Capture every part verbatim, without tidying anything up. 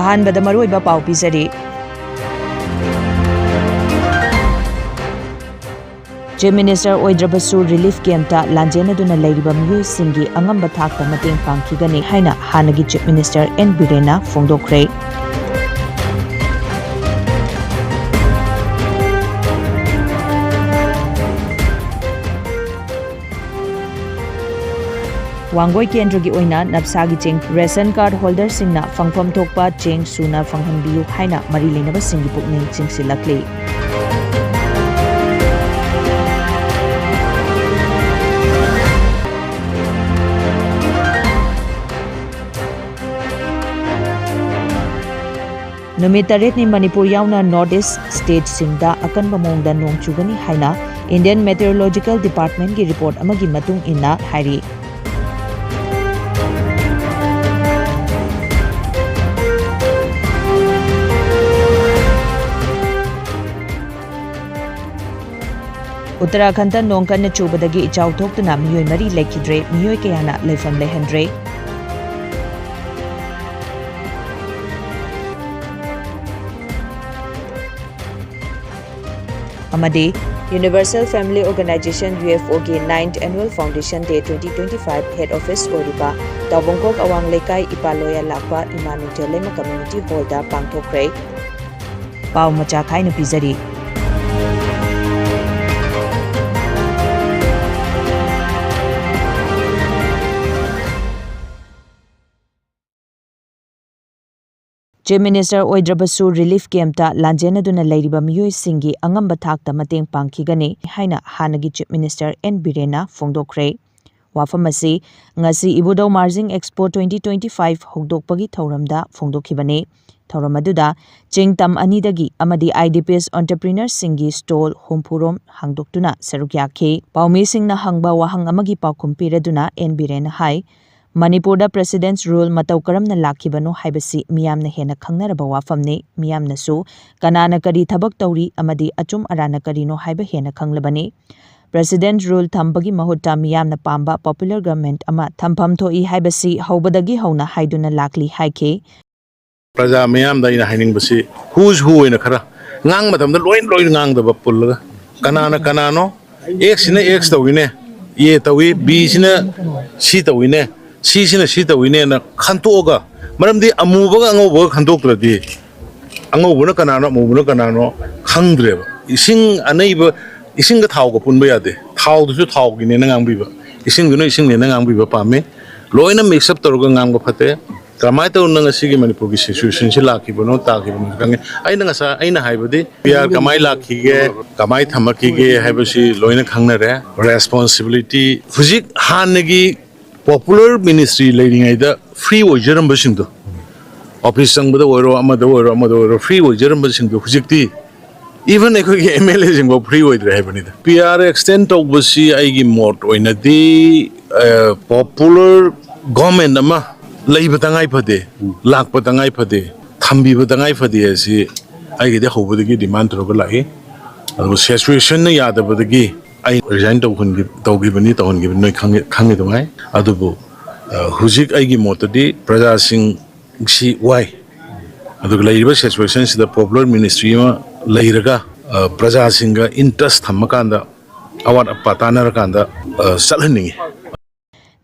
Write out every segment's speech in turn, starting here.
ꯑꯍꯥꯟꯕꯗ ꯃꯔꯨꯑꯣꯏꯕ ꯄꯥꯎ ꯄꯤꯖꯔꯤ꯫ ꯆꯤꯐ ꯃꯤꯅꯤꯁꯇꯔ ꯑꯣꯏꯗ꯭ꯔꯕꯁꯨ ꯔꯤꯂꯤꯐ ꯀꯦꯝꯞꯇ ꯂꯥꯟꯖꯦꯟꯅꯗꯨꯅ ꯂꯩꯔꯤꯕ ꯃꯤꯑꯣꯏꯁꯤꯡꯒꯤ ꯑꯉꯝꯕ ꯊꯥꯛꯇ ꯃꯇꯦꯡ ꯄꯥꯡꯈꯤꯒꯅꯤ ꯍꯥꯏꯅ ꯍꯥꯟꯅꯒꯤ ꯆꯤꯐ ꯃꯤꯅꯤꯁꯇꯔ ꯑꯦꯟ ꯕꯤꯔꯦꯟꯅ ꯐꯣꯡꯗꯣꯛꯈ꯭ꯔꯦ꯫ ꯋꯥꯡꯒꯣꯏ ꯀꯦꯟꯗ꯭ꯔꯒꯤ ꯑꯣꯏꯅ ꯅꯞꯁꯥꯒꯤ ꯆꯦꯡ ꯔꯦꯁꯟ ꯀꯥꯔꯗ ꯍꯣꯜꯗꯔꯁꯤꯡꯅ ꯐꯪꯐꯝ ꯊꯣꯛꯄ ꯆꯦꯡ ꯁꯨꯅ ꯐꯪꯍꯟꯕꯤꯌꯨ ꯍꯥꯏꯅ ꯃꯔꯤ ꯂꯩꯅꯕꯁꯤꯡꯒꯤ ꯄꯨꯛꯅꯤꯡ ꯆꯤꯡꯁꯤꯜꯂꯛꯂꯤ꯫ ꯅꯨꯃꯤꯠ ꯇꯔꯦꯠꯅꯤ ꯃꯅꯤꯄꯨꯔ ꯌꯥꯎꯅ ꯅꯣꯔꯠ ꯏꯁ ꯁ꯭ꯇꯦꯠꯁꯤꯡꯗ ꯑꯀꯟꯕ ꯃꯑꯣꯡꯗ ꯅꯣꯡ ꯆꯨꯒꯅꯤ ꯍꯥꯏꯅ ꯏꯟꯗꯤꯌꯟ ꯃꯦꯇꯤꯑꯣꯔꯣꯂꯣꯖꯤꯀꯦꯜ ꯗꯤꯄꯥꯔꯠꯃꯦꯟꯠꯀꯤ ꯔꯤꯄꯣꯔꯠ ꯑꯃꯒꯤ ꯃꯇꯨꯡ ꯏꯟꯅ ꯍꯥꯏꯔꯤ꯫ ꯎꯠꯇꯔꯥꯈꯟꯗ ꯅꯣꯡ ꯀꯟꯅ ꯆꯨꯕꯗꯒꯤ ꯏꯆꯥꯎ ꯊꯣꯛꯇꯨꯅ ꯃꯤꯑꯣꯏ ꯃꯔꯤ ꯂꯩꯈꯤꯗ꯭ꯔꯦ, ꯃꯤꯑꯣꯏ ꯀꯌꯥꯅ ꯂꯩꯐꯝ ꯂꯩꯍꯟꯗ꯭ꯔꯦ꯫ ꯑꯃꯗꯤ Universal Family Organization, U F ꯑꯣꯒꯤ ninth Annual Foundation Day twenty twenty-five head office ꯑꯣꯏꯔꯤꯕ ꯇꯥꯎꯕꯪꯈꯣꯛ ꯑꯋꯥꯡ ꯂꯩꯀꯥꯏ ꯏꯄꯥ ꯂꯣꯌꯥ ꯂꯥꯛꯄ ꯏꯃꯥ ꯅꯤꯡꯊꯧ ꯂꯩꯃ Community Hallꯗ ꯄꯥꯡꯊꯣꯛꯈ꯭ꯔꯦ꯫ ꯄꯥꯎ ꯃꯆꯥ ꯈꯥꯏꯅ ꯄꯤꯖꯔꯤ꯫ ꯆꯤꯐ ꯃꯤꯅꯤꯁꯇꯔ ꯑꯣꯏꯗ꯭ꯔꯕꯁꯨ ꯔꯤꯂꯤꯐ ꯀꯦꯝꯞꯇ ꯂꯥꯟꯖꯦꯟꯅꯗꯨꯅ ꯂꯩꯔꯤꯕ ꯃꯤꯑꯣꯏꯁꯤꯡꯒꯤ ꯑꯉꯝꯕ ꯊꯥꯛꯇ ꯃꯇꯦꯡ ꯄꯥꯡꯈꯤꯒꯅꯤ ꯍꯥꯏꯅ ꯍꯥꯟꯅꯒꯤ ꯆꯤꯐ ꯃꯤꯅꯤꯁꯇꯔ ꯑꯦꯟ ꯕꯤꯔꯦꯟꯅ ꯐꯣꯡꯗꯣꯛꯈ꯭ꯔꯦ꯫ ꯋꯥꯐꯝ ꯑꯁꯤ ꯉꯁꯤ ꯏꯕꯨꯙꯧ ꯃꯥꯔꯖꯤꯡ ꯑꯦꯛꯁꯄꯣ twenty twenty-five ꯍꯧꯗꯣꯛꯄꯒꯤ ꯊꯧꯔꯝꯗ ꯐꯣꯡꯗꯣꯛꯈꯤꯕꯅꯤ꯫ ꯊꯧꯔꯝ ꯑꯗꯨꯗ ꯆꯤꯡ ꯇꯝ ꯑꯅꯤꯗꯒꯤ ꯑꯃꯗꯤ I D P S ꯑꯣꯟꯇꯔꯄ꯭ꯔꯤꯅꯔꯁꯤꯡꯒꯤ stall ꯍꯨꯝꯐꯨꯔꯣꯝ ꯍꯥꯡꯗꯣꯛꯇꯨꯅ ꯁꯔꯨꯛ ꯌꯥꯈꯤ꯫ ꯄꯥꯎꯃꯤꯁꯤꯡꯅ ꯍꯪꯕ ꯋꯥꯍꯪ ꯑꯃꯒꯤ ꯄꯥꯎꯈꯨꯝ ꯄꯤꯔꯗꯨꯅ ꯑꯦꯟ ꯕꯤꯔꯦꯟꯅ ꯍꯥꯏ, ꯃꯅꯤꯄꯨꯔꯗ President's Rule ꯃꯇꯧ ꯀꯔꯝꯅ ꯂꯥꯛꯈꯤꯕꯅꯣ ꯍꯥꯏꯕꯁꯤ ꯃꯤꯌꯥꯝꯅ ꯍꯦꯟꯅ ꯈꯪꯅꯔꯕ ꯋꯥꯐꯝꯅꯤ꯫ ꯃꯤꯌꯥꯝꯅꯁꯨ ꯀꯅꯥꯅ ꯀꯔꯤ ꯊꯕꯛ ꯇꯧꯔꯤ ꯑꯃꯗꯤ ꯑꯆꯨꯝ ꯑꯔꯥꯟꯅ ꯀꯔꯤꯅꯣ ꯍꯥꯏꯕ ꯍꯦꯟꯅ ꯈꯪꯂꯕꯅꯤ꯫ President's Rule ꯊꯝꯕꯒꯤ ꯃꯍꯨꯠꯇ ꯃꯤꯌꯥꯝꯅ ꯄꯥꯝꯕ popular government ꯑꯃ ꯊꯝꯐꯝ ꯊꯣꯛꯏ ꯍꯥꯏꯕꯁꯤ ꯍꯧꯕꯗꯒꯤ ꯍꯧꯅ ꯍꯥꯏꯗꯨꯅ ꯂꯥꯛꯂꯤ ꯍꯥꯏꯈꯤ꯫ ꯄ꯭ꯔꯖꯥ ꯃꯤꯌꯥꯝꯗ ꯑꯩꯅ ꯍꯥꯏꯅꯤꯡꯕꯁꯤ, who's who ꯑꯣꯏꯅ ꯈꯔ ꯉꯥꯡꯕ ꯃꯇꯝꯗ ꯂꯣꯏ ꯂꯣꯏ ꯉꯥꯡꯗꯕ, ꯄꯨꯜꯂꯒ ꯀꯅꯥꯅ ꯀꯅꯥꯅꯣ, ꯑꯦꯛꯁꯁꯤꯅ ꯑꯦꯛꯁ ꯇꯧꯏꯅꯦ, ꯑꯦ ꯇꯧꯏ, ꯕꯤꯁꯤꯅ ꯁꯤ ꯇꯧꯏꯅꯦ, ꯁꯤꯁꯤꯅ ꯁꯤ ꯇꯧꯏꯅꯦꯅ ꯈꯟꯇꯣꯛꯑꯒ, ꯃꯔꯝꯗꯤ ꯑꯃꯨꯕꯒ ꯑꯉꯧꯕꯒ ꯈꯟꯗꯣꯛꯇ꯭ꯔꯗꯤ ꯑꯉꯧꯕꯅ ꯀꯅꯥꯅꯣ, ꯑꯃꯨꯕꯅ ꯀꯅꯥꯅꯣ ꯈꯪꯗ꯭ꯔꯦꯕ꯫ ꯏꯁꯤꯡ ꯑꯅꯩꯕ, ꯏꯁꯤꯡꯒ ꯊꯥꯎꯒ ꯄꯨꯟꯕ ꯌꯥꯗꯦ꯫ ꯊꯥꯎꯗꯨꯁꯨ ꯊꯥꯎꯒꯤꯅꯦꯅ ꯉꯥꯡꯕꯤꯕ, ꯏꯁꯤꯡꯗꯨꯅ ꯏꯁꯤꯡꯅꯦꯅ ꯉꯥꯡꯕꯤꯕ ꯄꯥꯝꯃꯤ꯫ ꯂꯣꯏꯅ mix up ꯇꯧꯔꯒ ꯉꯥꯡꯕ ꯐꯠꯇꯦ꯫ ꯀꯃꯥꯏꯅ ꯇꯧꯗꯅ ꯉꯁꯤꯒꯤ ꯃꯅꯤꯄꯨꯔꯒꯤ situationꯁꯤ ꯂꯥꯛꯈꯤꯕꯅꯣ, ꯇꯥꯈꯤꯕꯅꯣ ꯈꯪꯉꯦ꯫ ꯑꯩꯅ ꯉꯁꯥꯏ ꯑꯩꯅ ꯍꯥꯏꯕꯗꯤ, ꯄꯤ ꯑꯥꯔ ꯀꯃꯥꯏꯅ ꯂꯥꯛꯈꯤꯒꯦ, ꯀꯃꯥꯏꯅ ꯊꯝꯃꯛꯈꯤꯒꯦ ꯍꯥꯏꯕꯁꯤ ꯂꯣꯏꯅ ꯈꯪꯅꯔꯦ꯫ Responsibility ꯍꯧꯖꯤꯛ ꯍꯥꯟꯅꯒꯤ popular ministry ꯂꯩꯔꯤꯉꯩꯗ free ꯑꯣꯏꯖꯔꯝꯕꯁꯤꯡꯗꯣ, ꯑꯣꯐꯤꯁ ꯆꯪꯕꯗ ꯑꯣꯏꯔꯣ, ꯑꯃꯗ ꯑꯣꯏꯔꯣ, ꯑꯃꯗ ꯑꯣꯏꯔꯣ, free ꯑꯣꯏꯖꯔꯝꯕꯁꯤꯡꯗꯣ ꯍꯧꯖꯤꯛꯇꯤ even ꯑꯩꯈꯣꯏꯒꯤ ꯑꯦꯝ ꯑꯦꯜ ꯑꯦꯁꯤꯡꯐꯥꯎ free ꯑꯣꯏꯗ꯭ꯔꯦ ꯍꯥꯏꯕꯅꯤꯗ꯫ ꯄꯤ ꯑꯥꯔ extend ꯇꯧꯕꯁꯤ ꯑꯩꯒꯤ ꯃꯣꯠ ꯑꯣꯏꯅꯗꯤ, ꯑ, popular government ꯑꯃ ꯂꯩꯕ ꯇꯉꯥꯏ ꯐꯗꯦ, ꯂꯥꯛꯄ ꯇꯉꯥꯏ ꯐꯗꯦ, ꯊꯝꯕꯤꯕ ꯇꯉꯥꯏ ꯐꯗꯦ ꯑꯁꯤ ꯑꯩꯒꯤꯗꯤ ꯍꯧꯕꯗꯒꯤ demand ꯇꯧꯔꯒ ꯂꯥꯛꯏ꯫ ꯑꯗꯨꯕꯨ situationꯅ ꯌꯥꯗꯕꯗꯒꯤ ꯑꯩ resign ꯇꯧꯍꯟꯈꯤ-, ꯇꯧꯈꯤꯕꯅꯤ, ꯇꯧꯍꯟꯈꯤꯕꯅꯤ, ꯅꯣꯏ ꯈꯪꯉꯤ, ꯈꯪꯉꯤ ꯑꯗꯨꯉꯥꯏ꯫ ꯑꯗꯨꯕꯨ, ꯑ, ꯍꯧꯖꯤꯛ ꯑꯩꯒꯤ ꯃꯣꯠꯇꯗꯤ ꯄ꯭ꯔꯖꯥꯁꯤꯡ ꯁꯤ ꯋꯥꯏ꯫ ꯑꯗꯨꯒ ꯂꯩꯔꯤꯕ situationꯁꯤꯗ popular ministry ꯑꯃ ꯂꯩꯔꯒ, ꯑ, ꯄ꯭ꯔꯖꯥꯁꯤꯡꯒ interest ꯊꯝꯃꯀꯥꯟꯗ, ꯑꯋꯥꯠ ꯑꯄꯥ ꯇꯥꯟꯅꯔꯀꯥꯟꯗ, ꯑ, ꯆꯠꯍꯟꯅꯤꯡꯉꯤ꯫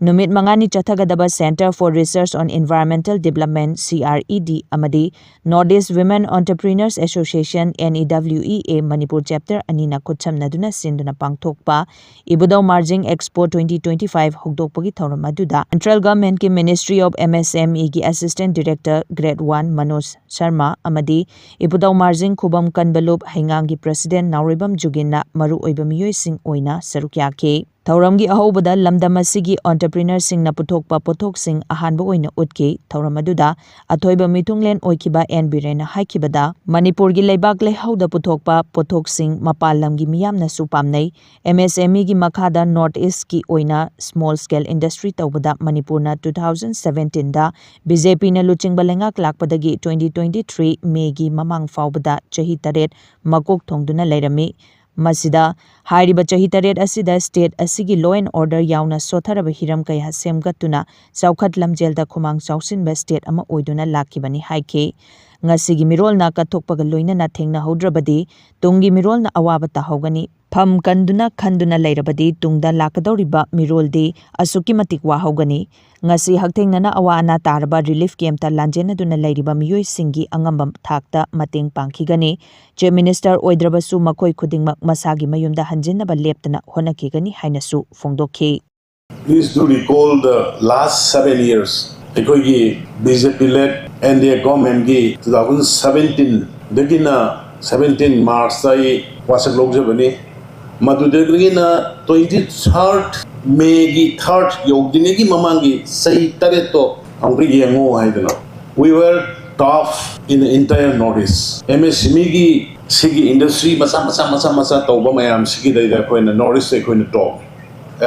ꯅꯨꯃꯤꯠ ꯃꯉꯥꯅꯤ ꯆꯠꯊꯒꯗꯕ Centre for Research on Environmental Development, C R E D, ꯑꯃꯗꯤ North East Women Entrepreneurs Association, N E W E A, Manipur chapter ꯑꯅꯤꯅ ꯈꯨꯠꯁꯝꯅꯗꯨꯅ ꯁꯤꯟꯗꯨꯅ ꯄꯥꯡꯊꯣꯛꯄ ꯏꯕꯨꯙꯧ ꯃꯥꯔꯖꯤꯡ Expo twenty twenty-five ꯍꯧꯗꯣꯛꯄꯒꯤ ꯊꯧꯔꯝ ꯑꯗꯨꯗ Central Governmentꯀꯤ Ministry of M S M Eꯒꯤ Assistant Director Grade one Manoj Sharma ꯑꯃꯗꯤ ꯏꯕꯨꯙꯧ ꯃꯥꯔꯖꯤꯡ ꯈꯨꯕꯝ ꯀꯟꯕ ꯂꯨꯞ ꯍꯩꯉꯥꯡꯒꯤ President ꯅꯥꯎꯔꯦꯝꯕꯝ ꯖꯨꯒꯤꯟꯅ ꯃꯔꯨꯑꯣꯏꯕ ꯃꯤꯑꯣꯏꯁꯤꯡ ꯑꯣꯏꯅ ꯁꯔꯨꯛ ꯌꯥꯈꯤ꯫ ꯊꯧꯔꯝꯒꯤ ꯑꯍꯧꯕꯗ ꯂꯝꯗꯝ ꯑꯁꯤꯒꯤ entrepreneurꯁꯤꯡꯅ ꯄꯨꯊꯣꯛꯄ ꯄꯣꯠꯊꯣꯛꯁꯤꯡ ꯑꯍꯥꯟꯕ ꯑꯣꯏꯅ ꯎꯠꯈꯤ꯫ ꯊꯧꯔꯝ ꯑꯗꯨꯗ ꯑꯊꯣꯏꯕ ꯃꯤꯊꯨꯡꯂꯦꯟ ꯑꯣꯏꯈꯤꯕ ꯑꯦꯟ ꯕꯤꯔꯦꯟꯅ ꯍꯥꯏꯈꯤꯕꯗ, ꯃꯅꯤꯄꯨꯔꯒꯤ ꯂꯩꯕꯥꯛ ꯂꯩꯍꯥꯎꯗ ꯄꯨꯊꯣꯛꯄ ꯄꯣꯠꯊꯣꯛꯁꯤꯡ ꯃꯄꯥꯟ ꯂꯝꯒꯤ ꯃꯤꯌꯥꯝꯅꯁꯨ ꯄꯥꯝꯅꯩ꯫ M S M Eꯒꯤ ꯃꯈꯥꯗ North Eastꯀꯤ ꯑꯣꯏꯅ Small Scale Industry ꯇꯧꯕꯗ ꯃꯅꯤꯄꯨꯔꯅ two thousand seventeenꯗ BJPꯅ ꯂꯨꯆꯤꯡꯕ ꯂꯩꯉꯥꯛ ꯂꯥꯛꯄꯗꯒꯤ twenty twenty-three Mayꯒꯤ ꯃꯃꯥꯡ ꯐꯥꯎꯕꯗ ꯆꯍꯤ ꯇꯔꯦꯠ ꯃꯀꯣꯛ ꯊꯣꯡꯗꯨꯅ ꯂꯩꯔꯝꯃꯤ꯫ ꯃꯁꯤꯗ ꯍꯥꯏꯔꯤꯕ ꯆꯍꯤ ꯇꯔꯦꯠ ꯑꯁꯤꯗ state ꯑꯁꯤꯒꯤ law and order ꯌꯥꯎꯅ ꯁꯣꯠꯊꯔꯕ ꯍꯤꯔꯝ ꯀꯌꯥ ꯁꯦꯝꯒꯠꯇꯨꯅ ꯆꯥꯎꯈꯠ ꯂꯝꯖꯦꯜꯗ ꯈꯨꯃꯥꯡ ꯆꯥꯎꯁꯤꯟꯕ state ꯑꯃ ꯑꯣꯏꯗꯨꯅ ꯂꯥꯛꯈꯤꯕꯅꯤ ꯍꯥꯏꯈꯤ꯫ ꯉꯁꯤꯒꯤ ꯃꯤꯔꯣꯜꯅ ꯀꯠꯊꯣꯛꯄꯒ ꯂꯣꯏꯅꯅ ꯊꯦꯡꯅꯍꯧꯗ꯭ꯔꯕꯗꯤ ꯇꯨꯡꯒꯤ ꯃꯤꯔꯣꯜꯅ ꯑꯋꯥꯕ ꯇꯥꯍꯧꯒꯅꯤ꯫ ꯐꯝ ꯀꯟꯗꯨꯅ ꯈꯟꯗꯨꯅ ꯂꯩꯔꯕꯗꯤ ꯇꯨꯡꯗ ꯂꯥꯛꯀꯗꯧꯔꯤꯕ ꯃꯤꯔꯣꯜꯗꯤ ꯑꯁꯨꯛꯀꯤ ꯃꯇꯤꯛ ꯋꯥꯍꯧꯒꯅꯤ꯫ ꯉꯁꯤ ꯍꯛꯊꯦꯡꯅꯅ ꯑꯋꯥ ꯑꯅꯥ ꯇꯥꯔꯕ relief campꯇ ꯂꯥꯟꯖꯦꯟꯅꯗꯨꯅ ꯂꯩꯔꯤꯕ ꯃꯤꯑꯣꯏꯁꯤꯡꯒꯤ ꯑꯉꯝꯕ ꯊꯥꯛꯇ ꯃꯇꯦꯡ ꯄꯥꯡꯈꯤꯒꯅꯤ꯫ Chief Minister ꯑꯣꯏꯗ꯭ꯔꯕꯁꯨ ꯃꯈꯣꯏ ꯈꯨꯗꯤꯡꯃꯛ ꯃꯁꯥꯒꯤ ꯃꯌꯨꯝꯗ ꯍꯟꯖꯤꯟꯅꯕ ꯂꯦꯞꯇꯅ ꯍꯣꯠꯅꯈꯤꯒꯅꯤ ꯍꯥꯏꯅꯁꯨ ꯐꯣꯡꯗꯣꯛꯈꯤ꯫ Please do recall the last seven years ꯑꯩꯈꯣꯏꯒꯤ B J P led N D A governmentꯀꯤ two thousand seventeenꯗꯒꯤꯅ seventeen Marchꯇ ꯑꯩ ꯋꯥꯁꯛ ꯂꯧꯖꯕꯅꯤ꯫ ꯃꯗꯨꯗꯒꯤꯅ twenty third Mayꯒꯤ third ꯌꯧꯗ꯭ꯔꯤꯉꯩꯒꯤ ꯃꯃꯥꯡꯒꯤ ꯆꯍꯤ ꯇꯔꯦꯠꯇꯣ ꯑꯃꯨꯛꯀ ꯌꯦꯡꯉꯣ ꯍꯥꯏꯗꯅ, we were top in the entire North East. MSMEꯒꯤ ꯁꯤꯒꯤ industry ꯃꯆꯥ ꯃꯆꯥ ꯃꯆꯥ ꯃꯆꯥ ꯇꯧꯕ ꯃꯌꯥꯝꯁꯤꯒꯤꯗꯩꯗ ꯑꯩꯈꯣꯏꯅ North East ꯑꯩꯈꯣꯏꯅ top,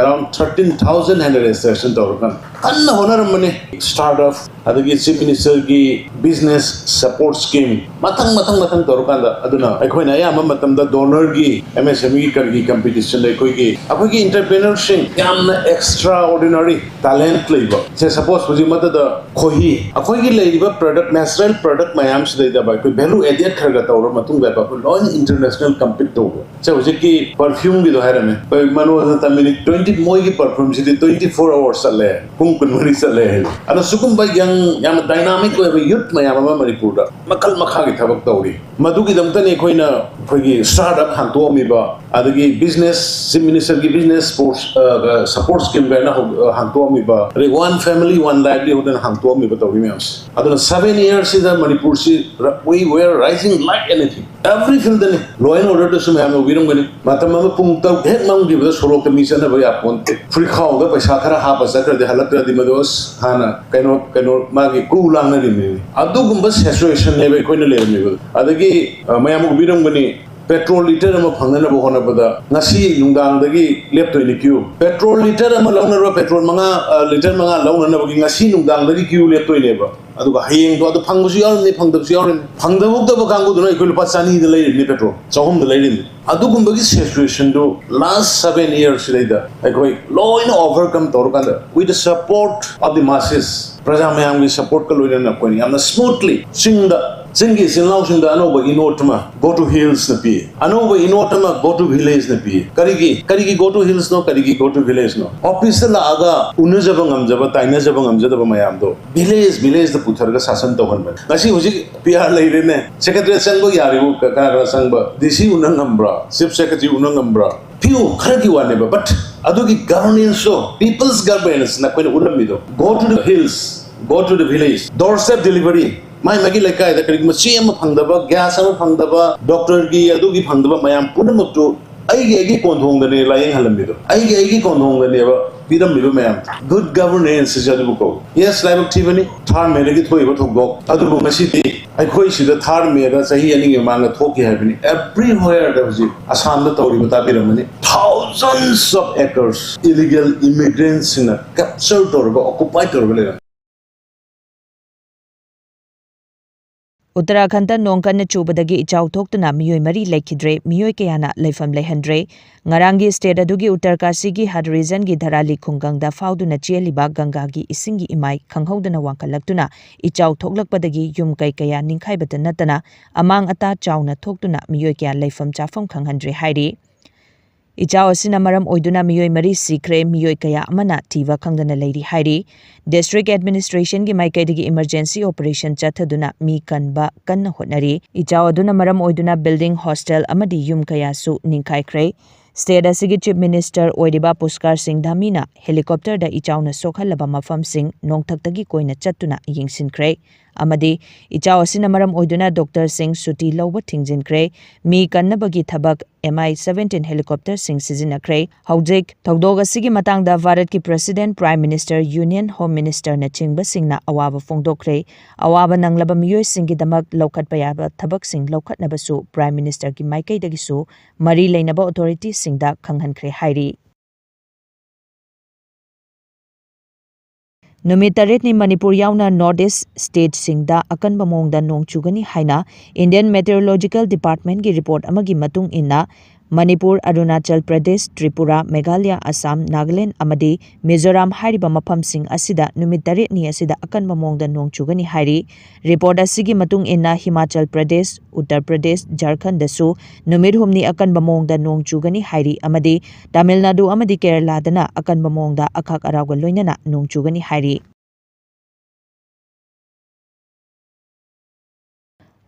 around thirteen thousand ꯍꯥꯏꯅ registration ꯇꯧꯔꯀꯥꯟꯗ ꯀꯟꯅ ꯍꯣꯠꯅꯔꯝꯕꯅꯤ꯫ Startup ꯑꯗꯒꯤ Chief Ministerꯒꯤ business support scheme ꯃꯊꯪ ꯃꯊꯪ ꯃꯊꯪ ꯇꯧꯔꯀꯥꯟꯗ, ꯑꯗꯨꯅ ꯑꯩꯈꯣꯏꯅ ꯑꯌꯥꯝꯕ ꯃꯇꯝꯗ donorꯒꯤ MSMEꯒꯤ ꯀꯔꯤꯒꯤ competitionꯗ ꯑꯩꯈꯣꯏꯒꯤ ꯑꯩꯈꯣꯏꯒꯤ entrepreneurꯁꯤꯡ ꯌꯥꯝꯅ extraordinary talent ꯂꯩꯕ ꯁꯦ, suppose ꯍꯧꯖꯤꯛ ꯃꯇꯝꯗ ꯈꯣꯏꯍꯤ, ꯑꯩꯈꯣꯏꯒꯤ ꯂꯩꯔꯤꯕ product, natural product ꯃꯌꯥꯝꯁꯤꯗꯩꯗ ꯑꯩꯈꯣꯏ value added ꯈꯔ ꯈꯔ ꯇꯧꯔ ꯃꯇꯨꯡꯗ ꯑꯩꯈꯣꯏ ꯂꯣꯏꯅ international compete ꯇꯧꯕ꯫ ꯁꯦ, ꯍꯧꯖꯤꯛꯀꯤ perfumeꯒꯤꯗꯣ ꯍꯥꯏꯔꯝꯃꯦ, ꯑꯩꯈꯣꯏ ꯃꯅꯣꯖꯅ ꯇꯝꯃꯤꯅꯤ, twenty ꯃꯣꯏꯒꯤ perfumeꯁꯤꯗꯤ twenty four hours ꯆꯠꯂꯦ, ꯄꯨꯡ ꯀꯨꯟꯃꯔꯤ ꯆꯠꯂꯦ ꯍꯥꯏ꯫ ꯑꯗꯣ ꯁꯤꯒꯨꯝꯕ young, ꯌꯥꯝꯅ dynamic ꯑꯣꯏꯕ youth ꯃꯌꯥꯝ ꯑꯃ ꯃꯅꯤꯄꯨꯔꯗ ꯃꯈꯜ ꯃꯈꯥꯒꯤ ꯊꯕꯛ ꯇꯧꯔꯤ꯫ ꯃꯗꯨꯒꯤꯗꯃꯛꯇꯅꯤ ꯑꯩꯈꯣꯏꯅ ꯑꯩꯈꯣꯏꯒꯤ startup ꯍꯥꯡꯇꯣꯛꯑꯝꯃꯤꯕ, ꯑꯗꯒꯤ business, Chief Ministerꯒꯤ business sports, ꯑ, support scheme ꯀꯥꯏꯅ ꯍꯧ-, ꯍꯥꯡꯇꯣꯛꯑꯝꯃꯤꯕ, ꯑꯗꯩ One Family One Livelihood ꯍꯥꯏꯅ ꯍꯥꯡꯇꯣꯛꯑꯝꯃꯤꯕ ꯇꯧꯔꯤ ꯃꯌꯥꯝꯁꯦ꯫ ꯑꯗꯨꯅ seven yearsꯁꯤꯗ ꯃꯅꯤꯄꯨꯔꯁꯤ ꯔ-, we were rising like anything. Every fieldꯗꯅꯤ꯫ Law and orderꯗꯁꯨ ꯃꯌꯥꯝꯅ ꯎꯕꯤꯔꯝꯒꯅꯤ꯫ ꯃꯇꯝ ꯑꯃ ꯄꯨꯡ ꯇꯔꯨꯛ ꯍꯦꯛ ꯃꯝꯈꯤꯕꯗ ꯁꯣꯔꯣꯛꯇ ꯃꯤ ꯆꯠꯅꯕ ꯌꯥꯄꯣꯟꯇꯦ꯫ ꯐꯨꯔꯤꯠꯈꯥꯎꯗ ꯄꯩꯁꯥ ꯈꯔ ꯍꯥꯞꯄ ꯆꯠꯈ꯭ꯔꯗꯤ ꯍꯜꯂꯛꯇ꯭ꯔꯗꯤ ꯃꯗꯨ ꯑꯁ ꯍꯥꯟꯅ ꯀꯩꯅꯣ, ꯀꯩꯅꯣ ꯃꯥꯒꯤ ꯀ꯭ꯔꯨ ꯂꯥꯡꯅꯔꯤꯕꯅꯤ꯫ ꯑꯗꯨꯒꯨꯝꯕ situationꯅꯦꯕ ꯑꯩꯈꯣꯏꯅ ꯂꯩꯔꯝꯃꯤꯕꯗꯣ꯫ ꯑꯗꯒꯤ, ꯑ, ꯃꯌꯥꯝ ꯎꯕꯤꯔꯝꯒꯅꯤ, ꯄꯦꯇ꯭ꯔꯣꯜ ꯂꯤꯇꯔ ꯑꯃ ꯐꯪꯅꯅꯕ ꯍꯣꯠꯅꯕꯗ ꯉꯁꯤ ꯅꯨꯡꯗꯥꯡꯗꯒꯤ ꯂꯦꯞꯇꯣꯏꯅꯤ ꯀ꯭ꯌꯨ꯫ ꯄꯦꯇ꯭ꯔꯣꯜ ꯂꯤꯇꯔ ꯑꯃ ꯂꯧꯅꯅꯕ, ꯄꯦꯇ꯭ꯔꯣꯜ ꯃꯉꯥ, ꯑ, ꯂꯤꯇꯔ ꯃꯉꯥ ꯂꯧꯅꯅꯕꯒꯤ ꯉꯁꯤ ꯅꯨꯡꯗꯥꯡꯗꯒꯤ ꯀ꯭ꯌꯨ ꯂꯦꯞꯇꯣꯏꯅꯦꯕ꯫ ꯑꯗꯨꯒ ꯍꯌꯦꯡꯗꯣ ꯑꯗꯨ ꯐꯪꯕꯁꯨ ꯌꯥꯎꯔꯤꯕꯅꯤ, ꯐꯪꯗꯕꯁꯨ ꯌꯥꯎꯔꯤꯕꯅꯤ꯫ ꯐꯪꯗꯕ ꯀꯥꯡꯕꯨꯗꯨꯅ ꯑꯩꯈꯣꯏ ꯂꯨꯄꯥ ꯆꯅꯤꯗ ꯂꯩꯔꯤꯕꯅꯤ ꯄꯦꯇ꯭ꯔꯣꯜ, ꯆꯍꯨꯝꯗ ꯂꯩꯔꯤꯕꯅꯤ꯫ ꯑꯗꯨꯒꯨꯝꯕꯒꯤ ꯁꯤꯆꯨꯋꯦꯁꯟꯗꯨ ꯂꯥꯁ ꯁꯚꯦꯟ ꯏꯌꯔꯁꯤꯗꯩꯗ ꯑꯩꯈꯣꯏ ꯂꯣꯏꯅ ꯑꯣꯚꯔꯀꯝ ꯇꯧꯔꯀꯥꯟꯗ, with the support of the masses, ꯄ꯭ꯔꯖꯥ ꯃꯌꯥꯝꯒꯤ ꯁꯄꯣꯔꯠꯀ ꯂꯣꯏꯅꯅ ꯑꯩꯈꯣꯏꯅ ꯌꯥꯝꯅ ꯁ꯭ꯃꯨꯠꯂꯤ ꯆꯤꯡꯗ, ꯆꯤꯡꯒꯤ ꯏꯆꯤꯜ ꯏꯅꯥꯎꯁꯤꯡꯗ ꯑꯅꯧꯕ ꯏꯅꯣꯠ ꯑꯃ "Go to Hills"ꯅ ꯄꯤ꯫ ꯑꯅꯧꯕ ꯏꯅꯣꯠ ꯑꯃ "Go to Village"ꯅ ꯄꯤ꯫ ꯀꯔꯤꯒꯤ, ꯀꯔꯤꯒꯤ "Go to Hills"ꯅꯣ, ꯀꯔꯤꯒꯤ "Go to Village"ꯅꯣ? ꯑꯣꯐꯤꯁꯇ ꯂꯥꯛꯑꯒ ꯎꯅꯖꯕ ꯉꯝꯖꯕ, ꯇꯥꯏꯅꯖꯕ ꯉꯝꯖꯗꯕ ꯃꯌꯥꯝꯗꯣ ꯚꯤꯂꯦꯖ ꯚꯤꯂꯦꯖꯇ ꯄꯨꯊꯔꯒ ꯁꯥꯁꯟ ꯇꯧꯍꯟꯕꯅꯤ꯫ ꯉꯁꯤ ꯍꯧꯖꯤꯛ ꯄꯤ ꯑꯥꯔ ꯂꯩꯔꯦꯅꯦ, ꯁꯦꯀ꯭ꯔꯦꯇꯔꯤ ꯆꯪꯕ ꯌꯥꯔꯤꯕꯨ ꯀ-, ꯀꯅꯥ ꯀꯅꯥ ꯆꯪꯕ? ꯗꯤ ꯁꯤ ꯎꯅ ꯉꯝꯕ꯭ꯔꯥ? ꯆꯤꯐ ꯁꯦꯀ꯭ꯔꯦꯇꯔꯤ ꯎꯅ ꯉꯝꯕ꯭ꯔꯥ? ꯐꯤꯌꯨ ꯈꯔꯒꯤ ꯋꯥꯅꯦꯕ, ꯕꯠ ꯑꯗꯨꯒꯤ ꯒꯚꯔꯅꯦꯟꯁꯇꯣ, ꯄꯤꯄꯜꯁ ꯒꯚꯔꯅꯦꯟꯁ ꯅꯈꯣꯏꯅ ꯎꯠꯂꯝꯃꯤꯗꯣ, "Go to the hills, go to the village", doorstep delivery, ꯃꯥꯏ ꯃꯥꯒꯤ ꯂꯩꯀꯥꯏꯗ ꯀꯔꯤꯒꯨꯝꯕ ꯆꯦ ꯑꯃ ꯐꯪꯗꯕ, ꯒ꯭ꯌꯥꯁ ꯑꯃ ꯐꯪꯗꯕ, ꯗꯣꯛꯇꯔꯒꯤ ꯑꯗꯨꯒꯤ ꯐꯪꯗꯕ ꯃꯌꯥꯝ ꯄꯨꯝꯅꯃꯛꯇꯨ ꯑꯩꯒꯤ ꯑꯩꯒꯤ ꯀꯣꯟꯊꯣꯡꯗꯅꯦ ꯂꯥꯏꯌꯦꯡꯍꯜꯂꯝꯃꯤꯗꯣ, ꯑꯩꯒꯤ ꯑꯩꯒꯤ ꯀꯣꯟꯊꯣꯡꯗꯅꯦꯕ ꯄꯤꯔꯝꯃꯤꯕ ꯃꯌꯥꯝ꯫ ꯒꯨꯗ ꯒꯚꯔꯅꯦꯟꯁ ꯍꯥꯏꯁꯦ ꯑꯗꯨꯕꯨ ꯀꯧꯏ꯫ ꯌꯦꯁ, ꯂꯥꯏꯕꯛ ꯊꯤꯕꯅꯤ, ꯊꯥꯔ ꯃꯦꯗꯒꯤ ꯊꯣꯛꯏꯕ ꯊꯧꯗꯣꯛ ꯑꯗꯨꯕꯨ ꯉꯁꯤꯗꯤ ꯑꯩꯈꯣꯏ ꯁꯤꯗ ꯊꯥꯔ ꯃꯦꯗ ꯆꯍꯤ ꯑꯅꯤꯒꯤ ꯃꯃꯥꯡꯗ ꯊꯣꯛꯈꯤ ꯍꯥꯏꯕꯅꯤ꯫ Everywhere ꯗ ꯍꯧꯖꯤꯛ ꯑꯁꯥꯝꯗ ꯇꯧꯔꯤꯕ ꯇꯥꯕꯤꯔꯝꯃꯅꯤ, thousands of acres illegal immigrants ꯁꯤꯡꯅ ꯀꯦꯞꯆꯔ ꯇꯧꯔꯒ, ꯑꯣꯀꯨꯄꯥꯏ ꯇꯧꯔꯒ ꯂꯩꯔꯝꯃꯤ꯫ ꯎꯠꯇꯔꯥꯈꯟꯗ ꯅꯣꯡ ꯀꯟꯅ ꯆꯨꯕꯗꯒꯤ ꯏꯆꯥꯎ ꯊꯣꯛꯇꯨꯅ ꯃꯤꯑꯣꯏ ꯃꯔꯤ ꯂꯩꯈꯤꯗ꯭ꯔꯦ, ꯃꯤꯑꯣꯏ ꯀꯌꯥꯅ ꯂꯩꯐꯝ ꯂꯩꯍꯟꯗ꯭ꯔꯦ꯫ ꯉꯔꯥꯡꯒꯤ ꯁ꯭ꯇꯦꯠ ꯑꯗꯨꯒꯤ ꯎꯠꯇꯔꯀꯥꯁꯤꯒꯤ ꯍꯗ ꯔꯤꯖꯟꯒꯤ ꯙꯔꯥꯂꯤ ꯈꯨꯡꯒꯪꯗ ꯐꯥꯎꯗꯨꯅ ꯆꯦꯜꯂꯤꯕ ꯒꯪꯒꯥꯒꯤ ꯏꯁꯤꯡꯒꯤ ꯏꯃꯥꯏ ꯈꯪꯍꯧꯗꯅ ꯋꯥꯡꯈꯠꯂꯛꯇꯨꯅ ꯏꯆꯥꯎ ꯊꯣꯛꯂꯛꯄꯗꯒꯤ ꯌꯨꯝ ꯀꯩ ꯀꯌꯥ ꯅꯤꯡꯈꯥꯏꯕꯇ ꯅꯠꯇꯅ ꯑꯃꯥꯡ ꯑꯇꯥ ꯆꯥꯎꯅ ꯊꯣꯛꯇꯨꯅ ꯃꯤꯑꯣꯏ ꯀꯌꯥ ꯂꯩꯐꯝ ꯆꯥꯐꯝ ꯈꯪꯍꯟꯗ꯭ꯔꯦ ꯍꯥꯏꯔꯤ꯫ ꯏꯆꯥꯎ ꯑꯁꯤꯅ ꯃꯔꯝ ꯑꯣꯏꯗꯨꯅ ꯃꯤꯑꯣꯏ ꯃꯔꯤ ꯁꯤꯈ꯭ꯔꯦ, ꯃꯤꯑꯣꯏ ꯀꯌꯥ ꯑꯃꯅ ꯊꯤꯕ ꯈꯪꯗꯅ ꯂꯩꯔꯤ ꯍꯥꯏꯔꯤ꯫ ꯗꯤꯁꯇ꯭ꯔꯤꯛ ꯑꯦꯗꯃꯤꯅꯤꯁꯇ꯭ꯔꯦꯁꯟꯒꯤ ꯃꯥꯏꯀꯩꯗꯒꯤ ꯏꯃꯔꯖꯦꯟꯁꯤ ꯑꯣꯄꯔꯦꯁꯟ ꯆꯠꯊꯗꯨꯅ ꯃꯤ ꯀꯟꯕ ꯀꯟꯅ ꯍꯣꯠꯅꯔꯤ꯫ ꯏꯆꯥꯎ ꯑꯗꯨꯅ ꯃꯔꯝ ꯑꯣꯏꯗꯨꯅ ꯕꯤꯜꯗꯤꯡ, ꯍꯣꯁꯇꯦꯜ ꯑꯃꯗꯤ ꯌꯨꯝ ꯀꯌꯥꯁꯨ ꯅꯤꯡꯈꯥꯏꯈ꯭ꯔꯦ꯫ ꯁ꯭ꯇꯦꯠ ꯑꯁꯤꯒꯤ ꯆꯤꯐ ꯃꯤꯅꯤꯁꯇꯔ ꯑꯣꯏꯔꯤꯕ ꯄꯨꯁꯀꯥꯔ ꯁꯤꯡ ꯙꯥꯃꯤꯅ ꯍꯦꯂꯤꯀꯣꯞꯇꯔꯗ ꯏꯆꯥꯎꯅ ꯁꯣꯛꯍꯜꯂꯕ ꯃꯐꯝꯁꯤꯡ ꯅꯣꯡꯊꯛꯇꯒꯤ ꯀꯣꯏꯅ ꯆꯠꯇꯨꯅ ꯌꯦꯡꯁꯤꯟꯈ꯭ꯔꯦ ꯑꯃꯗꯤ ꯏꯆꯥꯎ ꯑꯁꯤꯅ ꯃꯔꯝ ꯑꯣꯏꯗꯨꯅ ꯗꯣꯛꯇꯔꯁꯤꯡ ꯁꯨꯇꯤ ꯂꯧꯕ ꯊꯤꯡꯖꯤꯟꯈ꯭ꯔꯦ꯫ ꯃꯤ ꯀꯟꯅꯕꯒꯤ ꯊꯕꯛ ꯑꯦꯝ ꯑꯥꯏ ꯁꯚꯦꯟꯇꯤꯟ helicopterꯁꯤꯡ ꯁꯤꯖꯤꯟꯅꯈ꯭ꯔꯦ꯫ ꯍꯧꯖꯤꯛ ꯊꯧꯗꯣꯛ ꯑꯁꯤꯒꯤ ꯃꯇꯥꯡꯗ ꯚꯥꯔꯠꯀꯤ President, Prime Minister, Union Home Ministerꯅꯆꯤꯡꯕꯁꯤꯡꯅ ꯑꯋꯥꯕ ꯐꯣꯡꯗꯣꯛꯈ꯭ꯔꯦ꯫ ꯑꯋꯥꯕ ꯅꯪꯂꯕ ꯃꯤꯑꯣꯏꯁꯤꯡꯒꯤꯗꯃꯛ ꯂꯧꯈꯠꯄ ꯌꯥꯕ ꯊꯕꯛꯁꯤꯡ ꯂꯧꯈꯠꯅꯕꯁꯨ Prime Ministerꯒꯤ ꯃꯥꯏꯀꯩꯗꯒꯤꯁꯨ ꯃꯔꯤ ꯂꯩꯅꯕ authorityꯁꯤꯡꯗ ꯈꯪꯍꯟꯈ꯭ꯔꯦ ꯍꯥꯏꯔꯤ꯫ ꯅꯨꯃꯤꯠ ꯇꯔꯦꯠꯅꯤ ꯃꯅꯤꯄꯨꯔ ꯌꯥꯎꯅ North East stateꯁꯤꯡꯗ ꯑꯀꯟꯕ ꯃꯑꯣꯡꯗ ꯅꯣꯡ ꯆꯨꯒꯅꯤ ꯍꯥꯏꯅ Indian Meteorological Departmentꯀꯤ report ꯑꯃꯒꯤ ꯃꯇꯨꯡ ꯏꯟꯅ, ꯃꯅꯤꯄꯨꯔ, ꯑꯔꯨꯅꯥꯆꯜ ꯄ꯭ꯔꯗꯦꯁ, ꯇ꯭ꯔꯤꯄꯨꯔꯥ, ꯃꯦꯘꯥꯂꯌꯥ, ꯑꯁꯥꯝ, ꯅꯥꯒꯥꯂꯦꯟ ꯑꯃꯗꯤ ꯃꯤꯖꯣꯔꯥꯝ ꯍꯥꯏꯔꯤꯕ ꯃꯐꯝꯁꯤꯡ ꯑꯁꯤꯗ ꯅꯨꯃꯤꯠ ꯇꯔꯦꯠꯅꯤ ꯑꯁꯤꯗ ꯑꯀꯟꯕ ꯃꯑꯣꯡꯗ ꯅꯣꯡ ꯆꯨꯒꯅꯤ ꯍꯥꯏꯔꯤ꯫ Report ꯑꯁꯤꯒꯤ ꯃꯇꯨꯡ ꯏꯟꯅ, ꯍꯤꯃꯥꯆꯜ ꯄ꯭ꯔꯗꯦꯁ, ꯎꯠꯇꯔ ꯄ꯭ꯔꯗꯦꯁ, ꯖꯥꯔꯈꯟꯗꯁꯨ ꯅꯨꯃꯤꯠ ꯍꯨꯝꯅꯤ ꯑꯀꯟꯕ ꯃꯑꯣꯡꯗ ꯅꯣꯡ ꯆꯨꯒꯅꯤ ꯍꯥꯏꯔꯤ ꯑꯃꯗꯤ ꯇꯥꯃꯤꯜ ꯅꯥꯗꯨ ꯑꯃꯗꯤ ꯀꯦꯔꯂꯥꯗꯅ ꯑꯀꯟꯕ ꯃꯑꯣꯡꯗ ꯑꯈꯥꯛ ꯑꯔꯥꯎꯒ ꯂꯣꯏꯅꯅ ꯅꯣꯡ ꯆꯨꯒꯅꯤ ꯍꯥꯏꯔꯤ꯫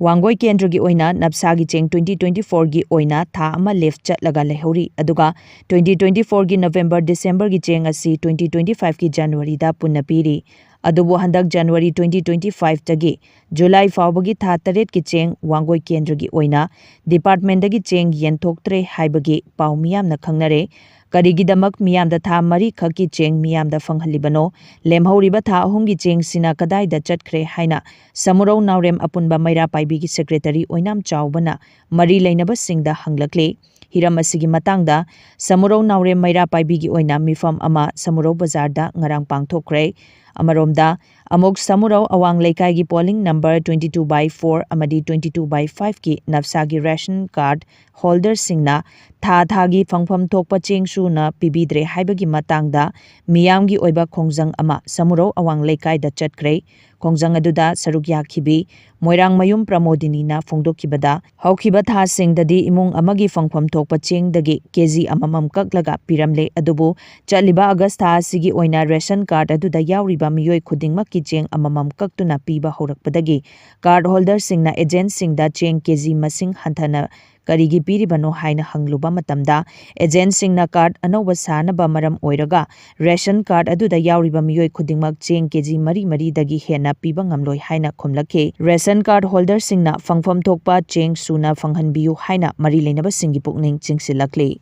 ꯋꯥꯡꯒꯣꯏ ꯀꯦꯟꯗ꯭ꯔꯒꯤ ꯑꯣꯏꯅ ꯅꯞꯁꯥꯒꯤ ꯆꯦꯡ twenty twenty fourꯒꯤ ꯑꯣꯏꯅ ꯊꯥ ꯑꯃ ꯂꯦꯞ ꯆꯠꯂꯒ ꯂꯩꯍꯧꯔꯤ, ꯑꯗꯨꯒ twenty twenty fourꯒꯤ November Decemberꯒꯤ ꯆꯦꯡ ꯑꯁꯤ twenty twenty fiveꯀꯤ Januaryꯗ ꯄꯨꯟꯅ ꯄꯤꯔꯤ꯫ ꯑꯗꯨꯕꯨ ꯍꯟꯗꯛ January twenty twenty fiveꯇꯒꯤ July ꯐꯥꯎꯕꯒꯤ ꯊꯥ ꯇꯔꯦꯠꯀꯤ ꯆꯦꯡ ꯋꯥꯡꯒꯣꯏ ꯀꯦꯟꯗ꯭ꯔꯒꯤ ꯑꯣꯏꯅ departmentꯇꯒꯤ ꯆꯦꯡ ꯌꯦꯟꯊꯣꯛꯇ꯭ꯔꯦ ꯍꯥꯏꯕꯒꯤ ꯄꯥꯎ ꯃꯤꯌꯥꯝꯅ ꯈꯪꯅꯔꯦ꯫ ꯀꯔꯤꯒꯤꯗꯃꯛ ꯃꯤꯌꯥꯝꯗ ꯊꯥ ꯃꯔꯤ ꯈꯛꯀꯤ ꯆꯦꯡ ꯃꯤꯌꯥꯝꯗ ꯐꯪꯍꯜꯂꯤꯕꯅꯣ? ꯂꯦꯝꯍꯧꯔꯤꯕ ꯊꯥ ꯑꯍꯨꯝꯒꯤ ꯆꯦꯡꯁꯤꯅ ꯀꯗꯥꯏꯗ ꯆꯠꯈ꯭ꯔꯦ ꯍꯥꯏꯅ ꯁꯃꯨꯔꯧ ꯅꯥꯎꯔꯦꯝ ꯑꯄꯨꯟꯕ ꯃꯩꯔꯥ ꯄꯥꯏꯕꯤꯒꯤ secretary ꯑꯣꯏꯅꯥꯝ ꯆꯥꯎꯕꯅ ꯃꯔꯤ ꯂꯩꯅꯕꯁꯤꯡꯗ ꯍꯪꯂꯛꯂꯤ꯫ ꯍꯤꯔꯝ ꯑꯁꯤꯒꯤ ꯃꯇꯥꯡꯗ ꯁꯃꯨꯔꯧ ꯅꯥꯎꯔꯦꯝ ꯃꯩꯔꯥ ꯄꯥꯏꯕꯤꯒꯤ ꯑꯣꯏꯅ ꯃꯤꯐꯝ ꯑꯃ ꯁꯃꯨꯔꯧ ꯕꯖꯥꯔꯗ ꯉꯔꯥꯡ ꯄꯥꯡꯊꯣꯛꯈ꯭ꯔꯦ꯫ ꯑꯃꯔꯣꯝꯗ, ꯑꯃꯨꯛ ꯁꯃꯨꯔꯧ ꯑꯋꯥꯡ ꯂꯩꯀꯥꯏꯒꯤ polling number twenty two by four ꯑꯃꯗꯤ twenty two by fiveꯀꯤ ꯅꯞꯁꯥꯒꯤ ration card holderꯁꯤꯡꯅ ꯊꯥ ꯊꯥꯒꯤ ꯐꯪꯐꯝ ꯊꯣꯛꯄ ꯆꯦꯡ ꯁꯨꯅ ꯄꯤꯕꯤꯗ꯭ꯔꯦ ꯍꯥꯏꯕꯒꯤ ꯃꯇꯥꯡꯗ ꯃꯤꯌꯥꯝꯒꯤ ꯑꯣꯏꯕ ꯈꯣꯡꯖꯪ ꯑꯃ ꯁꯃꯨꯔꯧ ꯑꯋꯥꯡ ꯂꯩꯀꯥꯏꯗ ꯆꯠꯈ꯭ꯔꯦ꯫ ꯈꯣꯡꯖꯪ ꯑꯗꯨꯗ ꯁꯔꯨꯛ ꯌꯥꯈꯤꯕꯤ ꯃꯣꯏꯔꯥꯡꯃꯌꯨꯝ ꯄ꯭ꯔꯃꯣꯗꯤꯅꯤꯅ ꯐꯣꯡꯗꯣꯛꯈꯤꯕꯗ, ꯍꯧꯈꯤꯕ ꯊꯥꯁꯤꯡꯗꯗꯤ ꯏꯃꯨꯡ ꯑꯃꯒꯤ ꯐꯪꯐꯝ ꯊꯣꯛꯄ ꯆꯦꯡꯗꯒꯤ ꯀꯦꯖꯤ ꯑꯃꯃꯝ ꯀꯛꯂꯒ ꯄꯤꯔꯝꯂꯦ, ꯑꯗꯨꯕꯨ ꯆꯠꯂꯤꯕ ꯑꯥꯒꯁ ꯊꯥ ꯑꯁꯤꯒꯤ ꯑꯣꯏꯅ ration card ꯑꯗꯨꯗ ꯌꯥꯎꯔꯤꯕ ꯃꯤꯑꯣꯏ ꯈꯨꯗꯤꯡꯃꯛꯀꯤ ꯆꯦꯡ ꯑꯃꯃꯝ ꯀꯛꯇꯨꯅ ꯄꯤꯕ ꯍꯧꯔꯛꯄꯗꯒꯤ card holderꯁꯤꯡꯅ agentꯁꯤꯡꯗ ꯆꯦꯡ ꯀꯦꯖꯤ ꯃꯁꯤꯡ ꯍꯟꯊꯅ ꯀꯔꯤꯒꯤ ꯄꯤꯔꯤꯕꯅꯣ ꯍꯥꯏꯅ ꯍꯪꯂꯨꯕ ꯃꯇꯝꯗ, ꯑꯦꯖꯦꯟꯁꯤꯡꯅ ꯀꯥꯔꯗ ꯑꯅꯧꯕ ꯁꯥꯅꯕ ꯃꯔꯝ ꯑꯣꯏꯔꯒ, ꯔꯦꯁꯟ ꯀꯥꯔꯗ ꯑꯗꯨꯗ ꯌꯥꯎꯔꯤꯕ ꯃꯤꯑꯣꯏ ꯈꯨꯗꯤꯡꯃꯛ ꯆꯦꯡ ꯀꯦꯖꯤ ꯃꯔꯤ ꯃꯔꯤꯗꯒꯤ ꯍꯦꯟꯅ ꯄꯤꯕ ꯉꯝꯂꯣꯏ ꯍꯥꯏꯅ ꯈꯨꯝꯂꯛꯈꯤ꯫ ꯔꯦꯁꯟ ꯀꯥꯔꯗ ꯍꯣꯜꯗꯔꯁꯤꯡꯅ ꯐꯪꯐꯝ ꯊꯣꯛꯄ ꯆꯦꯡ ꯁꯨꯅ ꯐꯪꯍꯟꯕꯤꯌꯨ ꯍꯥꯏꯅ ꯃꯔꯤ ꯂꯩꯅꯕꯁꯤꯡꯒꯤ ꯄꯨꯛꯅꯤꯡ ꯆꯤꯡꯁꯤꯜꯂꯛꯂꯤ꯫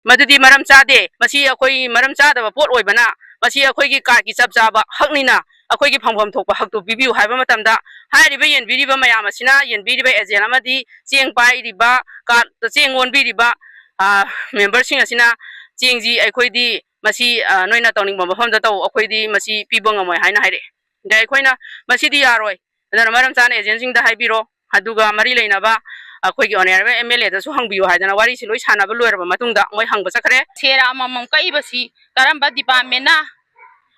ꯃꯗꯨꯗꯤ ꯃꯔꯝ ꯆꯥꯗꯦ꯫ ꯃꯁꯤ ꯑꯩꯈꯣꯏ ꯃꯔꯝ ꯆꯥꯗꯕ ꯄꯣꯠ ꯑꯣꯏꯕꯅ, ꯃꯁꯤ ꯑꯩꯈꯣꯏꯒꯤ ꯀꯥꯔꯗꯀꯤ ꯆꯞ ꯆꯥꯕ ꯍꯛꯅꯤꯅ, ꯑꯩꯈꯣꯏꯒꯤ ꯐꯪꯐꯝ ꯊꯣꯛꯄ ꯍꯛꯇꯨ ꯄꯤꯕꯤꯌꯨ ꯍꯥꯏꯕ ꯃꯇꯝꯗ, ꯍꯥꯏꯔꯤꯕ ꯌꯦꯟꯕꯤꯔꯤꯕ ꯃꯌꯥꯝ ꯑꯁꯤꯅ, ꯌꯦꯟꯕꯤꯔꯤꯕ ꯑꯦꯖꯦꯟ ꯑꯃꯗꯤ ꯆꯦꯡ ꯄꯥꯏꯔꯤꯕ, ꯀꯥꯔꯗꯇ ꯆꯦꯡ ꯑꯣꯟꯕꯤꯔꯤꯕ, ꯑ, ꯃꯦꯝꯕꯔꯁꯤꯡ ꯑꯁꯤꯅ, "ꯆꯦꯡꯁꯤ ꯑꯩꯈꯣꯏꯗꯤ ꯃꯁꯤ, ꯑ, ꯅꯣꯏꯅ ꯇꯧꯅꯤꯡꯕ ꯃꯐꯝꯗ ꯇꯧ, ꯑꯩꯈꯣꯏꯗꯤ ꯃꯁꯤ ꯄꯤꯕ ꯉꯝꯃꯣꯏ" ꯍꯥꯏꯅ ꯍꯥꯏꯔꯛꯑꯦ꯫ ꯑꯗ ꯑꯩꯈꯣꯏꯅ, "ꯃꯁꯤꯗꯤ ꯌꯥꯔꯣꯏ, ꯑꯗꯨꯅ ꯃꯔꯝ ꯆꯥꯅ ꯑꯦꯖꯦꯟꯁꯤꯡꯗ ꯍꯥꯏꯕꯤꯔꯣ, ꯑꯗꯨꯒ ꯃꯔꯤ ꯂꯩꯅꯕ ꯑꯩꯈꯣꯏꯒꯤ ꯑꯣꯅꯔꯦꯕꯜ ꯑꯦꯝ ꯑꯦꯜ ꯑꯦꯗꯁꯨ ꯍꯪꯕꯤꯌꯨ" ꯍꯥꯏꯗꯅ ꯋꯥꯔꯤꯁꯤ ꯂꯣꯏ ꯁꯥꯟꯅꯕ ꯂꯣꯏꯔꯕ ꯃꯇꯨꯡꯗ ꯃꯣꯏ ꯍꯪꯕ ꯆꯠꯈ꯭ꯔꯦ꯫ ꯁꯦꯔ ꯑꯃꯃꯝ ꯀꯛꯏꯕꯁꯤ ꯀꯔꯝꯕ ꯗꯤꯄꯥꯔꯠꯃꯦꯟꯅ,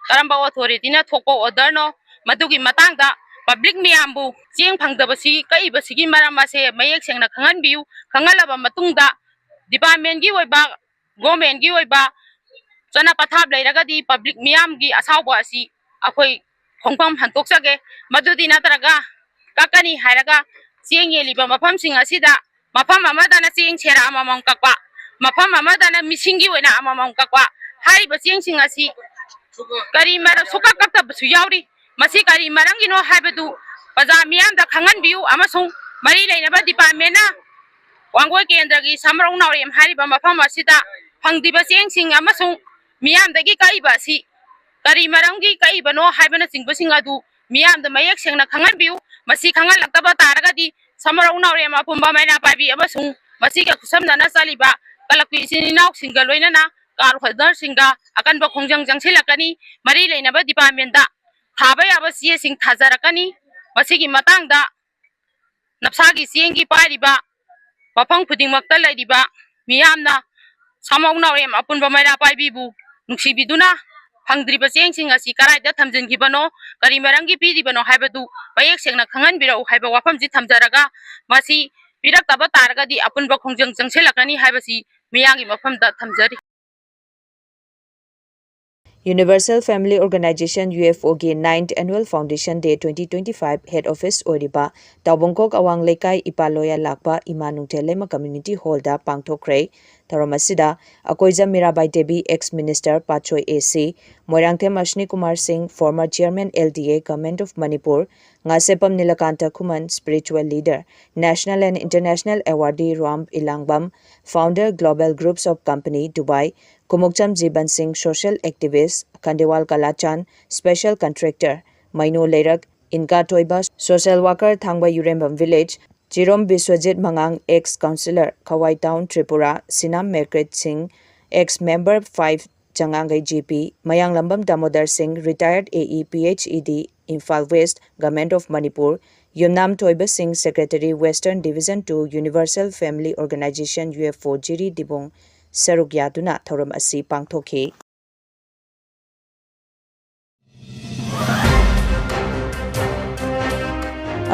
ꯀꯔꯝꯕ ꯑꯣꯊꯣꯔꯤꯇꯤꯅ ꯊꯣꯛꯄ ꯑꯣꯔꯗꯔꯅꯣ, ꯃꯗꯨꯒꯤ ꯃꯇꯥꯡꯗ ꯄꯕ꯭ꯂꯤꯛ ꯃꯌꯥꯝꯕꯨ ꯆꯦꯡ ꯐꯪꯗꯕꯁꯤ ꯀꯛꯏꯕꯁꯤꯒꯤ ꯃꯔꯝ ꯑꯁꯦ ꯃꯌꯦꯛ ꯁꯦꯡꯅ ꯈꯪꯍꯟꯕꯤꯌꯨ꯫ ꯈꯪꯍꯜꯂꯕ ꯃꯇꯨꯡꯗ ꯗꯤꯄꯥꯔꯠꯃꯦꯟꯒꯤ ꯑꯣꯏꯕ, ꯒꯣꯔꯃꯦꯟꯒꯤ ꯑꯣꯏꯕ ꯆꯠꯅ ꯄꯊꯥꯞ ꯂꯩꯔꯒꯗꯤ ꯄꯕ꯭ꯂꯤꯛ ꯃꯤꯌꯥꯝꯒꯤ ꯑꯁꯥꯎꯕ ꯑꯁꯤ ꯑꯩꯈꯣꯏ ꯈꯣꯡꯐꯝ ꯍꯟꯗꯣꯛꯆꯒꯦ꯫ ꯃꯗꯨꯗꯤ ꯅꯠꯇ꯭ꯔꯒ ꯀꯛꯀꯅꯤ ꯍꯥꯏꯔꯒ ꯆꯦꯡ ꯌꯦꯜꯂꯤꯕ ꯃꯐꯝꯁꯤꯡ ꯑꯁꯤꯗ ꯃꯐꯝ ꯑꯃꯗꯅ ꯆꯦꯡ ꯁꯦꯔ ꯑꯃꯃꯝ ꯀꯛꯄ, ꯃꯐꯝ ꯑꯃꯗꯅ ꯃꯤꯁꯤꯡꯒꯤ ꯑꯣꯏꯅ ꯑꯃꯃꯝ ꯀꯛꯄ, ꯍꯥꯏꯔꯤꯕ ꯆꯦꯡꯁꯤꯡ ꯑꯁꯤ ꯀꯔꯤ ꯃꯔꯝ ꯁꯨꯀꯛ ꯀꯛꯇꯕꯁꯨ ꯌꯥꯎꯔꯤ꯫ ꯃꯁꯤ ꯀꯔꯤ ꯃꯔꯝꯒꯤꯅꯣ ꯍꯥꯏꯕꯗꯨ ꯄ꯭ꯔꯖꯥ ꯃꯤꯌꯥꯝꯗ ꯈꯪꯍꯟꯕꯤꯌꯨ ꯑꯃꯁꯨꯡ ꯃꯔꯤ ꯂꯩꯅꯕ ꯗꯤꯄꯥꯔꯠꯃꯦꯟꯅ ꯋꯥꯡꯒꯣꯏ ꯀꯦꯟꯗ꯭ꯔꯒꯤ ꯁꯃꯔꯧ ꯅꯥꯎꯔꯦꯝ ꯍꯥꯏꯔꯤꯕ ꯃꯐꯝ ꯑꯁꯤꯗ ꯐꯪꯗ꯭ꯔꯤꯕ ꯆꯦꯡꯁꯤꯡ ꯑꯃꯁꯨꯡ ꯃꯤꯌꯥꯝꯗꯒꯤ ꯀꯛꯏꯕ ꯑꯁꯤ ꯀꯔꯤ ꯃꯔꯝꯒꯤ ꯀꯛꯏꯕꯅꯣ ꯍꯥꯏꯕꯅꯆꯤꯡꯕꯁꯤꯡ ꯑꯗꯨ ꯃꯤꯌꯥꯝꯗ ꯃꯌꯦꯛ ꯁꯦꯡꯅ ꯈꯪꯍꯟꯕꯤꯌꯨ꯫ ꯃꯁꯤ ꯈꯪꯍꯜꯂꯛꯇꯕ ꯇꯥꯔꯒꯗꯤ ꯁꯃꯔꯧ ꯅꯥꯎꯔꯦꯝ ꯑꯄꯨꯟꯕ ꯃꯩꯔꯥ ꯄꯥꯏꯕꯤ ꯑꯃꯁꯨꯡ ꯃꯁꯤꯒ ꯈꯨꯠꯁꯝꯅꯅ ꯆꯠꯂꯤꯕ ꯀꯂꯛꯄꯤ ꯏꯆꯤꯟ ꯏꯅꯥꯎꯁꯤꯡꯒ ꯂꯣꯏꯅꯅ ꯀꯥꯔꯗ ꯍꯣꯜꯗꯔꯁꯤꯡꯗ ꯑꯀꯟꯕ ꯈꯣꯡꯖꯪ ꯆꯪꯁꯤꯜꯂꯛꯀꯅꯤ꯫ ꯃꯔꯤ ꯂꯩꯅꯕ ꯗꯤꯄꯥꯔꯠꯃꯦꯟꯗ ꯊꯥꯕ ꯌꯥꯕ ꯆꯦꯁꯤꯡ ꯊꯥꯖꯔꯛꯀꯅꯤ꯫ ꯃꯁꯤꯒꯤ ꯃꯇꯥꯡꯗ ꯅꯞꯁꯥꯒꯤ ꯆꯦꯡꯒꯤ ꯄꯥꯏꯔꯤꯕ ꯃꯐꯝ ꯈꯨꯗꯤꯡꯃꯛꯇ ꯂꯩꯔꯤꯕ ꯃꯤꯌꯥꯝꯅ ꯁꯃꯧ ꯅꯥꯎꯔꯦꯝ ꯑꯄꯨꯟꯕ ꯃꯩꯔꯥ ꯄꯥꯏꯕꯤꯕꯨ ꯅꯨꯡꯁꯤꯕꯤꯗꯨꯅ ꯐꯪꯗ꯭ꯔꯤꯕ ꯆꯦꯡꯁꯤꯡ ꯑꯁꯤ ꯀꯗꯥꯏꯗ ꯊꯝꯖꯤꯟꯈꯤꯕꯅꯣ, ꯀꯔꯤ ꯃꯔꯝꯒꯤ ꯄꯤꯔꯤꯕꯅꯣ ꯍꯥꯏꯕꯗꯨ ꯃꯌꯦꯛ ꯁꯦꯡꯅ ꯈꯪꯍꯟꯕꯤꯔꯛꯎ ꯍꯥꯏꯕ ꯋꯥꯐꯝꯁꯤ ꯊꯝꯖꯔꯒ, ꯃꯁꯤ ꯄꯤꯔꯛꯇꯕ ꯇꯥꯔꯒꯗꯤ ꯑꯄꯨꯟꯕ ꯈꯣꯡꯖꯪ ꯆꯪꯁꯤꯜꯂꯛꯀꯅꯤ ꯍꯥꯏꯕꯁꯤ ꯃꯤꯌꯥꯝꯒꯤ ꯃꯐꯝꯗ ꯊꯝꯖꯔꯤ꯫ Universal Family Organization, U F O ꯒꯤ ninth Annual Foundation Day twenty twenty-five Head Office ꯑꯣꯏꯔꯤꯕ ꯇꯥꯎꯕꯪꯈꯣꯛ ꯑꯋꯥꯡ ꯂꯩꯀꯥꯏ ꯏꯄꯥ ꯂꯣꯌꯥ ꯂꯥꯛꯄ ꯏꯃꯥ ꯅꯨꯡꯊꯦꯜ ꯂꯩꯃ Community Hall ꯗ ꯄꯥꯡꯊꯣꯛꯈ꯭ꯔꯦ꯫ ꯊꯧꯔꯝ ꯑꯁꯤꯗ Akoijam Mirabai Devi, ex Minister Patsoi A C, Moirangthem ꯑꯁꯅꯤ Kumar ꯁꯤꯡ, former Chairman L D A, Government of Manipur, Ngasheppam Nilakanta Khuman, spiritual leader, national and international awardee Ram ꯏꯂꯥꯡꯕꯝ, founder Global Groups of Company, Dubai, ꯀꯨꯃꯨꯛꯆꯝ ꯖꯤꯕꯟ ꯁꯤꯡ, social activist, ꯈꯟꯗꯦꯋꯥꯜ ꯀꯂꯥꯆꯥꯟ, special contractor, ꯃꯩꯅꯣ ꯂꯩꯔꯛ, ꯏꯟꯀꯥ ꯊꯣꯏꯕ, social worker, ꯊꯥꯡꯕ ꯌꯨꯔꯦꯝꯕꯝ village, ꯆꯤꯔꯣꯝ Biswajit ꯃꯉꯥꯡ, ex councillor, ꯈꯋꯥꯏ Town, Tripura, ꯁꯤꯅꯥꯝ ꯃꯦꯀ꯭ꯔꯤꯠ ꯁꯤꯡ, ex member five, ꯆꯉꯥꯡꯒꯩ G P, ꯃꯌꯥꯡꯂꯝꯕꯝ ꯗꯥꯃꯣꯗꯔ ꯁꯤꯡ, retired A E, P H E D, Imphal West, Government of Manipur, ꯌꯨꯝꯅꯥꯝ ꯊꯣꯏꯕ ꯁꯤꯡ, Secretary, Western Division two, Universal Family Organization, U F O, ꯖꯤꯔꯤ ꯗꯤꯕꯣꯡ ꯁꯔꯨꯛ ꯌꯥꯗꯨꯅ ꯊꯧꯔꯝ ꯑꯁꯤ ꯄꯥꯡꯊꯣꯛꯈꯤ꯫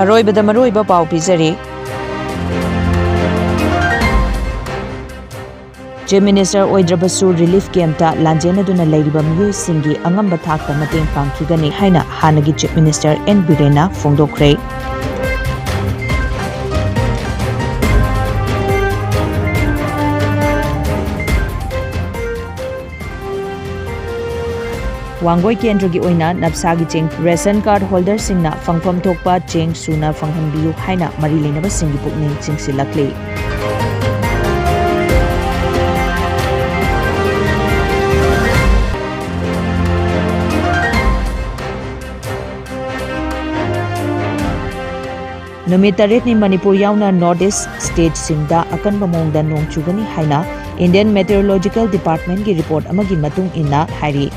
ꯑꯔꯣꯏꯕꯗ ꯃꯔꯨꯑꯣꯏꯕ ꯄꯥꯎ ꯄꯤꯖꯔꯤ꯫ Chief Minister ꯑꯣꯏꯗ꯭ꯔꯕꯁꯨ relief camp ꯇ ꯂꯥꯟꯖꯦꯟꯅꯗꯨꯅ ꯂꯩꯔꯤꯕ ꯃꯤꯑꯣꯏꯁꯤꯡꯒꯤ ꯑꯉꯝꯕ ꯊꯥꯛꯇ ꯃꯇꯦꯡ ꯄꯥꯡꯈꯤꯒꯅꯤ ꯍꯥꯏꯅ ꯍꯥꯟꯅꯒꯤ Chief Minister N ꯕꯤꯔꯦꯟꯅ ꯐꯣꯡꯗꯣꯛꯈ꯭ꯔꯦ꯫ ꯋꯥꯡꯒꯣꯏ ꯀꯦꯟꯗ꯭ꯔꯒꯤ ꯑꯣꯏꯅ ꯅꯞꯁꯥꯒꯤ ꯆꯦꯡ ration card holder ꯁꯤꯡꯅ ꯐꯪꯐꯝ ꯊꯣꯛꯄ ꯆꯦꯡ ꯁꯨꯅ ꯐꯪꯍꯟꯕꯤꯌꯨ ꯍꯥꯏꯅ ꯃꯔꯤ ꯂꯩꯅꯕꯁꯤꯡꯒꯤ ꯄꯨꯛꯅꯤꯡ ꯆꯤꯡꯁꯤꯜꯂꯛꯂꯤ꯫ ꯅꯨꯃꯤꯠ ꯇꯔꯦꯠꯅꯤ ꯃꯅꯤꯄꯨꯔ ꯌꯥꯎꯅ North East state ꯁꯤꯡꯗ ꯑꯀꯟꯕ ꯃꯑꯣꯡꯗ ꯅꯣꯡ ꯆꯨꯒꯅꯤ ꯍꯥꯏꯅ Indian Meteorological Department ꯀꯤ report ꯑꯃꯒꯤ ꯃꯇꯨꯡ ꯏꯟꯅ ꯍꯥꯏꯔꯤ꯫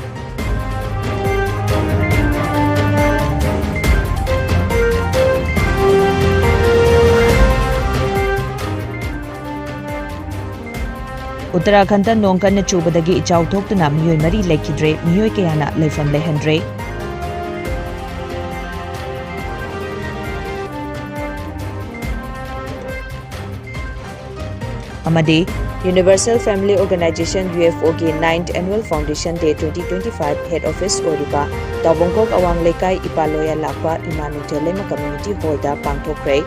ꯎꯠꯇꯔꯥꯈꯟꯗ ꯅꯣꯡ ꯀꯟꯅ ꯆꯨꯕꯗꯒꯤ ꯏꯆꯥꯎ ꯊꯣꯛꯇꯨꯅ ꯃꯤꯑꯣꯏ ꯃꯔꯤ ꯂꯩꯈꯤꯗ꯭ꯔꯦ, ꯃꯤꯑꯣꯏ ꯀꯌꯥꯅ ꯂꯩꯐꯝ ꯂꯩꯍꯟꯗ꯭ꯔꯦ꯫ ꯑꯃꯗꯤ Universal Family Organization, UFOꯒꯤ ninth Annual Foundation Day twenty twenty-five Head Office ꯑꯣꯏꯔꯤꯕ ꯇꯥꯎꯕꯪꯈꯣꯛ ꯑꯋꯥꯡ ꯂꯩꯀꯥꯏ ꯏꯄꯥ ꯂꯣꯌꯥ ꯂꯥꯛꯄ ꯏꯃꯥ ꯅꯤꯡꯊꯧ ꯂꯩꯃ Community Hallꯗ ꯄꯥꯡꯊꯣꯛꯈ꯭ꯔꯦ꯫